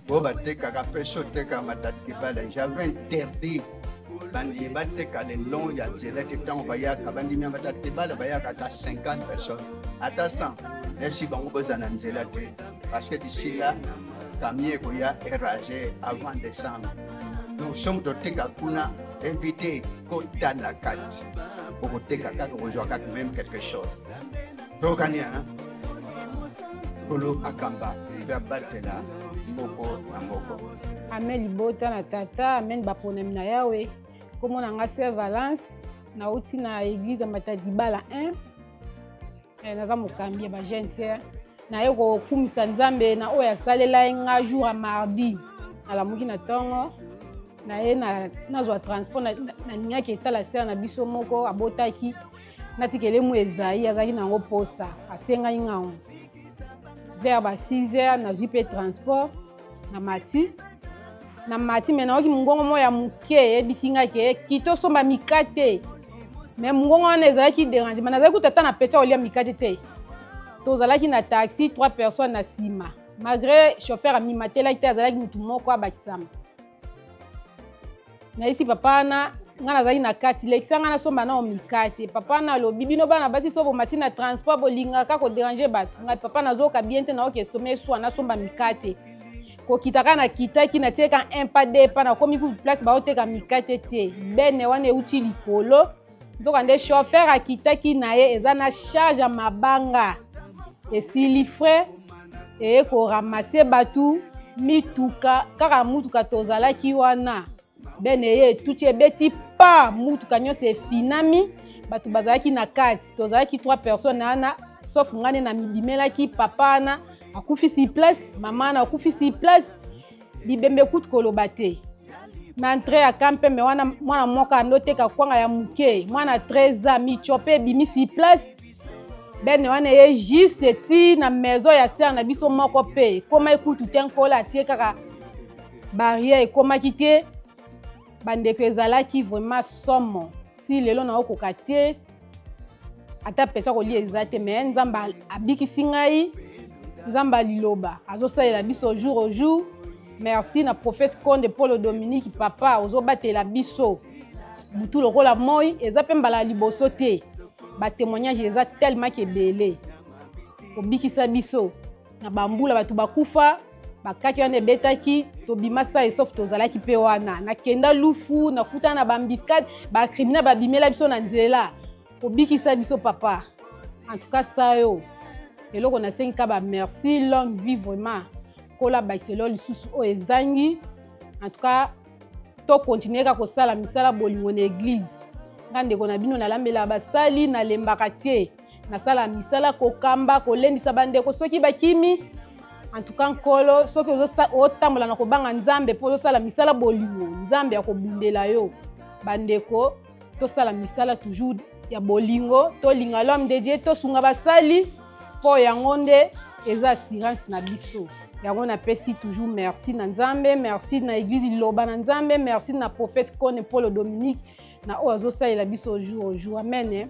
Oyo batekaka mpe so otekaka Matadi Kibala, j'avais interdit bandimi bateka le long ya nzela te. Ntango bayaka, bandimi ya Matadi Kibala bayaka ata 50 personnes, ata 100, esi bango bozala na nzela te, parce que d'ici là camion ekoya erage avant décembre. Donc so moto oteka kuna, évite kota na kati, okoteka kaka, okozwa kaka même quelque chose. Tokani, Nkolo akamba mpe abatela moko na moko. Amen. Libota na tata, amen. Baponami na Yawe, kombo na nga Sœur Valence, nauti na église ya Matadi Bala 1. Naza mokambi ya bajeune sœur. Naye kokumisa Nzambe na oyo asalela ye nga jour ya mardi. Nalamuki na ntongo, naye nazwa transport, nalingaki etala sœur na biso moko abotaki, natikele mu ezai azalaki nango posa, asengai ngango. Vers ba 6 heures nazwi mpe transport na mati na mati, me nayoki mongongo moko ya moke eyebisi ngai ke kito osomba mikate. Me mongongo wana ezalaki dérangement, nazalaki kuta ata na peti kolia mikate te. Tozalaki na taxi, trois personnes na nsima, malgré chauffeur amimatelaki te, azalaki motu moko abakisama. Nayesi papa wana, ngai nazalaki na kati, lekisa ngai nasomba nao mikate. Papa wana alobi: "Bino bana basi, so bomati na transport, bolingaka kodéranger bato." Ngai: "Papa, nazoyoka bien te, nayoka estomac eswa, nasomba mikate." Kokita kaka, nakitaki, natieka un pas, deux pas, nakomi ku place baoteka mikate te, benne wana euti likolo. Nzoka nde chauffeur akitaki na ye, eza na charge ya mabanga, esili frais, eye koramasser bato, mituka kaka mutuka tozalaki wana, benne eye etuti, ebeti pa mutuka nyonso, efinami. Bato bazalaki na kati, tozalaki trois personnes wana, sauf ngai nde namibimelaki. Papa wana akufi sur place, mama wana akufi sur place, bibembe kutu koloba te. Na entrée ya kampembe wana, mwana moko andoteka kwanga ya moke, mwana 13 ans, michope ebimi sur place. Benne wana eye juste ti na maison ya sœur na biso moko mpe ekóma ekutu te. Nkolo atie kaka barrière, ekomaki te. Bandeko, ezalaki vraiment somo. Ti lelo naokoka te, ata pesa kolia eza te. Me Nzambe abikisi ngai, Nzambe aliloba azosalela biso jour au jour. Merci na prophète Konde Paul Dominique. Papa, ozobatela biso butu lokola moi. Eza mpe mbala ya liboso te, batémoignage eza tellement ebele. Obikisa biso na bambula, bato bakufa, bakaki wana ebetaki, tobima sa sauf tozalaki mpe wana. Nakenda Lufu, nakutana na baembuscade, bacriminel babimela biso na nzela. Obikisa biso, papa. En tout cas, sa yo eloko nasengi ka bamerci, longue vie vraiment. Kola bakiselo lisusu oyo ezangi. En tout cas, tokontinue kaka kosala misala bolingo na église. Nga ndeko na bino, nalambelaka basali, nalembaka te, nasala misala kokamba, kolendisa bandeko soki bakimi. En tout cas, Nkolo, soki otambola na kobanga Nzambe mpo ozosala misala bolingo, Nzambe ya kobundela yo. Bandeko, tosala misala toujours ya bolingo, tolinga l'homme de Dieu, tosunga basali, mpo yango nde eza assurance na biso. Yango napesi toujours merci na Nzambe, merci na église Liloba na Nzambe, merci na prophète Kone Paul Dominique na oyo azosalela biso jour au jour. Amen, eh?